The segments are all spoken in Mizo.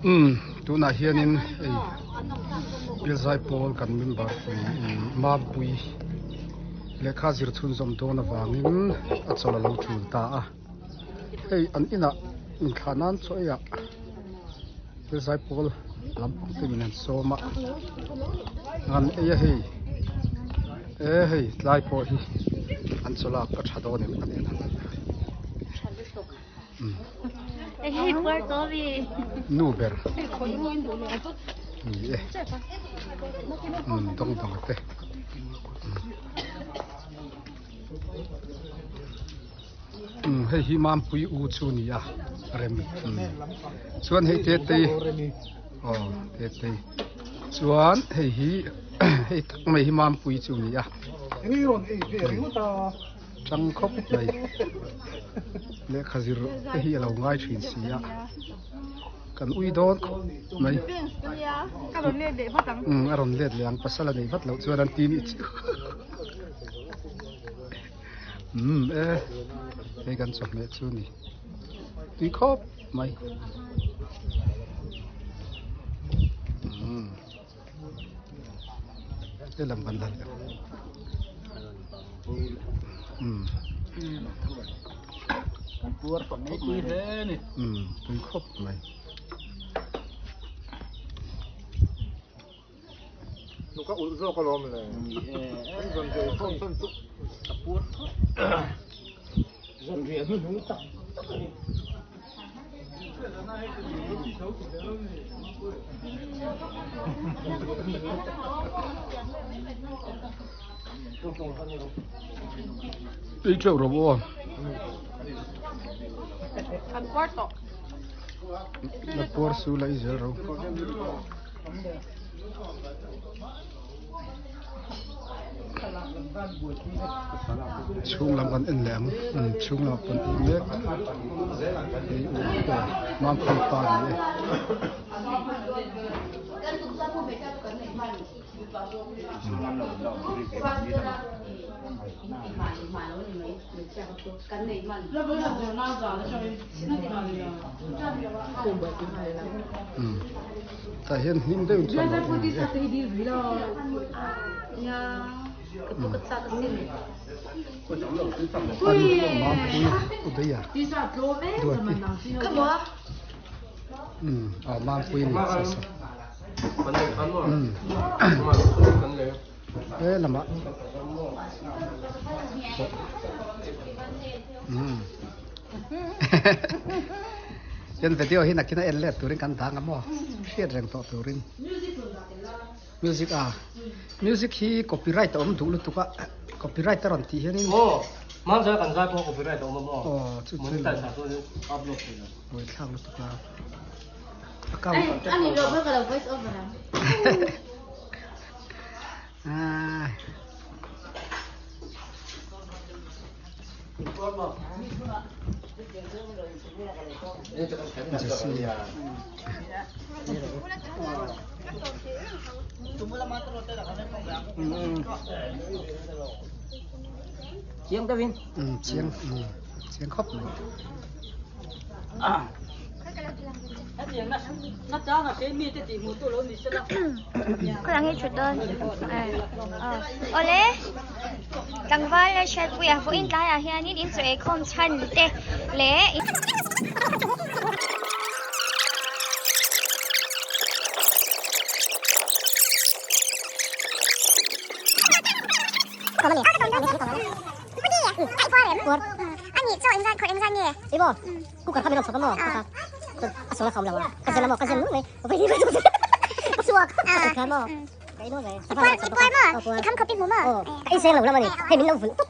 Umm tunah hianin hei Pilzai pawl kan member pui ih Mampui lehkha zir chhunzawm dawn avangin a chawlh a lo tul ta a hei an inah inthlah nan chaw eiah Pilzai pawl lampang te min han sawm a an ei a hei e hei tlai pawh hi an chaw lak a tha dawn em kan en ang. Nu ber ni e dawng dawng te hei hi Mampui u chu ni a rem chuan hei te te aw te te chuan hei hi hei tak mai hi Mampui chu ni a. Chang khawp mai. Lehkha zir te hi a lo ngai thin si a. Kan ui dawn khawp mai. Umm a rawn let leh ang pasal a neih vat loh chuan an ti nih chu. Umm e hei kan chawhmeh chu ni. Tui khawp mai. Umm. Helam kan la leh umm umm tui khawp mai. Ei teuh rawh aw. La puar su la i zel ro. Chhung lam kan en leh ang chhung lamah pawn ei mek hei u aw Mangkhawng pa a ni e. Tah hian hnim deuh in chuan lo awm ani e. An Mampui Udaia Duati umm aw Mampui ni sa sa umm he lamah pawh umm. Chuan video hi nakin a en let turin kan dang a maw hriat reng tawh turin music a music hi copyright a awm duh lutuk a copyright a rawn tih hianin aw hmanzai kan zai pawh copyright a awm a maw aw chu chu monetize ah chuan upload thei lo buaithlak lutuk a account ani lo ka lo voice over ang ah Chiang deuhin. Um chiang um chiang khawp mai. Khaw hi thut dawn awle tlangval leh hriatpuia vawiin tlaiah hianin in chaw eikhawm chhan te leh Cooker kha min rawn chhawp a maw ka chuan a sawl a khawm lo a ka zen a maw ka zen mai mai ka chhuak ka kha maw ka ei dawn mai i puar i puar maw i kham khawp i hmu maw aw ka ei seng lo lam a ni hei min lo vulh tawp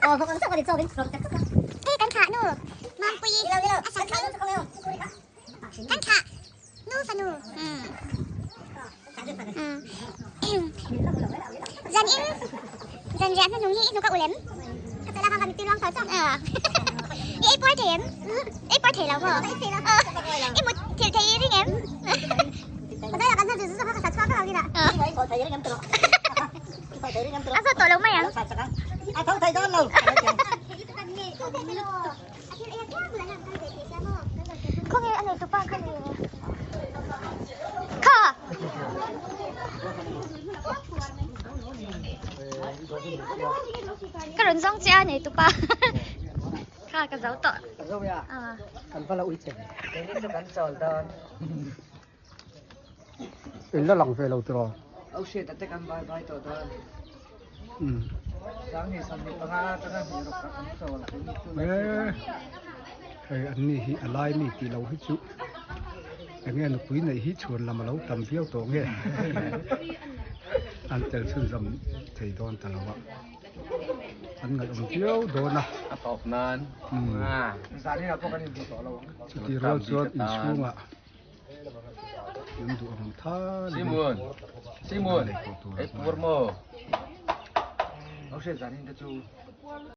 aw vawk ang chauh a ni chaw min rawn pe tawp a hei kan thlah nu Mampui a sak thleng kan thlah nu fanu zan in zan riah hnuhnung hi i hnuk a ulh em ka chawlh a kha mittui luang chau chau i ei puar thei em ei puar thei lo maw i mut thil thei i ring em a zawt tawh lo mai ang khawnge a nei tupa kha ni. Nei tupa. Kha ka zo tawh. Ka zo ya. Kan vala ui che. Keini chu kan chawl dawn. In la lang ve lo tiraw? Au hriat ate kan bai bai tawh dawn. Sang hi 25 atanga hnih rawk ah kan chawl keini chu. Eh, hei an ni hi a lai mi tih lo hi chu enge nupui neih hi chhuan lam a lo tam viau tawh nge an tel chhunzawm thei dawn ta lo a. An ngaihawm viau dawn a. A tawp nan. Zanin ah pawh kan inhmu tawh lo ang. Chutih rual chuan inchhungah an duh ang tha Simon Simon ei pur maw Au hriat zanin te chu.